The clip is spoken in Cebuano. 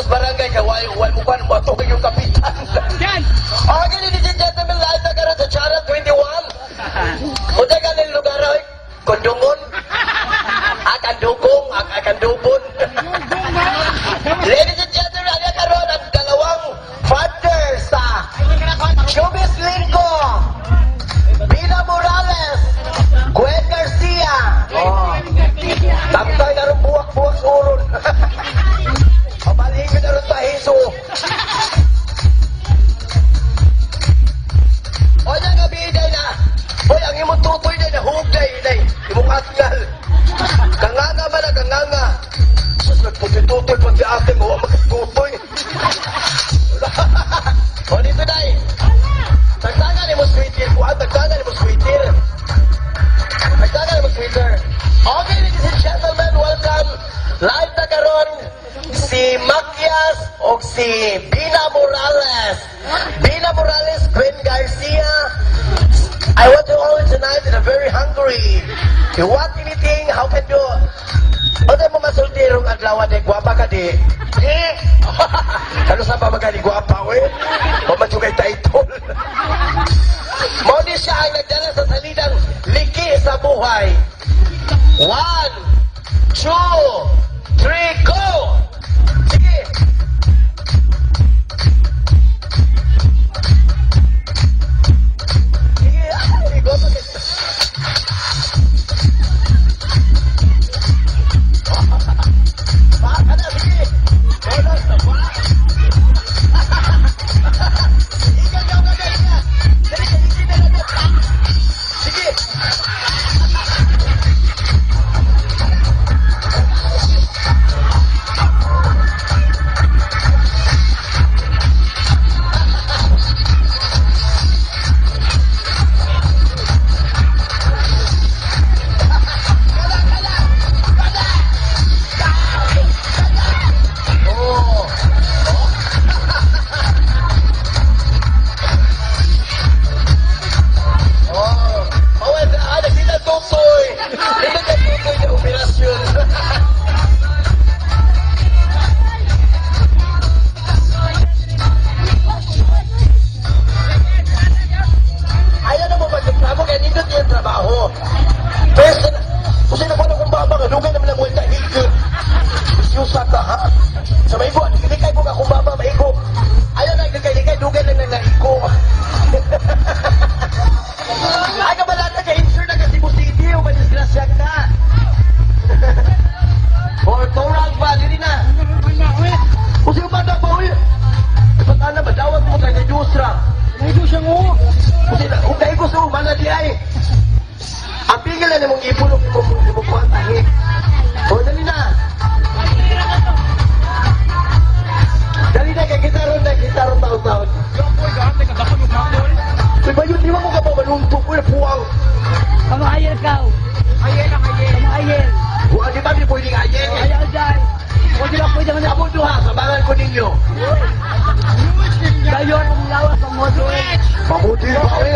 Barangay kay way way mo kwan mo ato yung kapitan. Yan! Okay, ladies and gentlemen, live na karon sa Channel 21. Unsa galing lugar oy? Kondungon. Ah, kandugong, ah, kandubon. Ladies and gentlemen, ari karon ang dalawang father sa Showbiz Linggo. Bina Morales, Gwen Garcia. Oh. Tamtay na rin buwak-buwak sa uron. Pabalhin ko na rin tahiso. O na gabi day na. Hoy, ang imong tutoy day na hug day day. Imong atngal. Kanganga man na kanganga. Sus, nagtutoy-tutoy pati ate mo, magtutoy. O dito day. Tagtagan ni mo sweeter. Kuha, tagtagan ni mo sweeter. Tagtagan ni mo sweeter. Okay, ladies and gentlemen, welcome. Live na karon si Makias o si Bina Morales. Bina Morales, Gwen Garcia. I want to all tonight and I'm very hungry. You want anything? How can you? Ano mo masulti rong adlaw de gwapa ka di? Eh. Kano sa pa magani gwapa we? O man kay title. Mao ni siya ang nagdala sa salitang liki sa buhay. One, two, three, go! Sige! Sige, ay, go pa Baka na, sige! Go na, ba? Ikaw, ikaw, ikaw, ikaw. Dali, dali, dali, dali, dali. Sige! Kada, kada! Kada! Kada! Oh! Oh! Oh, ah, nagkita tutoy! Hindi ka tutoy na operasyon. Ayaw na mo magreklamo kaya nindot yung trabaho. First, kasi na ko na kung baba nga, dugay naman ang wala higit. Isyusa ka ha? Sa maigo, likay ko ka kung baba, maigo. Ayaw na, likay, dugay lang nang naigo. Ay, kabalata ka, insure na ka Cebu City, o madisgrasya ka. Or Torang ba, dili na. O sino ba na ba, uy? Ba't na ba, dawat mo kay Diyosra. Naigo siya ngo. Kasi na, kung dahil ko sa umana di ay. Ang pigil na nimong ipon o imong imong kuhan tahi. O dali na. Dali na kay kita ron na kita ron taon-taon. Gapoy, gante ka dako mo gapoy. Uy, ba yun, di ba mo ka ba maluntok? Uy, puwang. Kamu ayel kau. Aye lang aye. Kamu ayel. Buwan, di ba di pwedeng ayen? Ayaw dyan. Huwag nila pwede man Abo duha, sabangan ko ninyo. Gayon ang lawas ang modo. Mabuti ba? Uy,